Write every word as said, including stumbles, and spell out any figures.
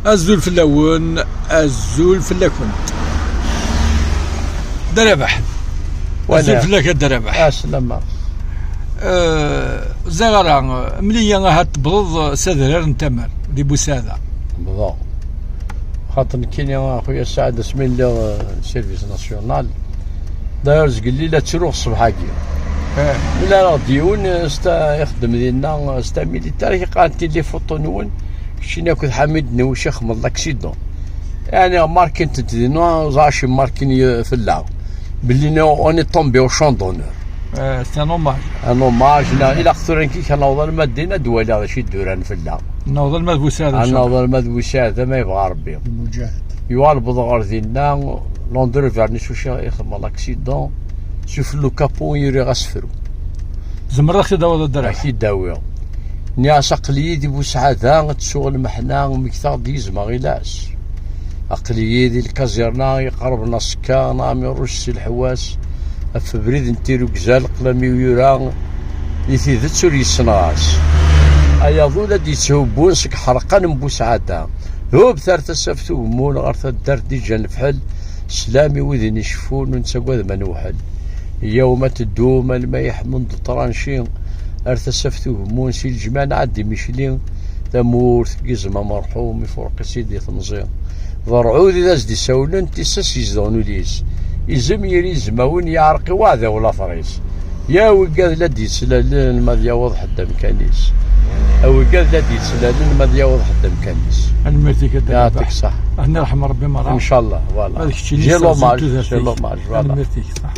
Azul fell-awen, azul fell-akent. Dda Rabaḥ. Azul fell-ak a Dda Rabaḥ. Aslama. Eh, ẓriɣ ara, mliya ahat tewwḍeḍ s adrar n Tamer di Busaɛda. Bḍa. Xaṭer nekkini, a xuya Saɛid, asmi lliɣ, eh, service national. D'ailleurs, zgelli la ttruɣ ṣṣbeḥ-agi. Eh. Mi la ɣ-d yiwen, eh, sta-, ixeddem dinna, eh, sta militaire, i qqaren les photos-nwen, keččini akked Ḥamid Newci xedmeḍ l'accident. Yeɛni, markin-tent dinna, ẓer acu markin fell-aɣ. Belli on est tombé au champ d'honneur. Eh, c'est un hommage. Un hommage, la, ilaq tura nekk kan awḍal ma ddin ad waliɣ d acu i d-uran fell-aɣ. Newweḍ alma d Busaɛd, ad newweḍ alma d Busaɛd, ma yebɣa Rebbi. Lmuǧahed. Yuɣal wwḍeɣ ɣer dinna, Landreau Vernis Uci ixdem l'accident, sufell ukapu i uriɣ asefru. Zemreɣ ad k-t-id-awiḍ a Dda Rabaḥ? Ad k-t-id-awiɣ. Nniɣ-as aql-iyi di Buseɛda, ttuɣ lmeḥna, mmektaɣ-d yizem aɣilas. Aql-iyi di lkazirna iqerben aṣekka n Ɛmiruc si leḥwas, ɣef ubrid n Tirugza, leqlam-iw yura, di tidet ur yessenɣas. Ayaḍ ula d-yetthubbun seg ḥerqan n Buseɛda. Hub tar tasaft ugemmun ɣer taddart d-iǧǧan lefḥel, sslam i widen iceffun ur nettagad ma newḥel. Yyaw ma teddum alma yeḥmen d ṭranci, ar tasaft ugemmun si leǧmaɛ nɛeddi Micli, tamurt n yizem amerḥum ifurq-itt-id di temẓi. D rrɛud i d as-d-isawlen tissas yezdeɣen ul-is. Izem yir izmawen yeɛreq i waɛdaw later-is. Ya wigad la d-yettlalen ma ad yaweḍ ḥedd amkan-is. A wigad la d-yettlalen ma ad yaweḍ ḥedd amkan-is. Tanemmirt-ik a Dda Rabaḥ. Yeɛṭik ṣṣeḥḥa. Ad nirḥem Rebbi merra. Incallah, voilà. Ma d keččini c'est l'hommage, c'est l'hommage, voilà. Tanemmirt-ik, ṣṣeḥḥa.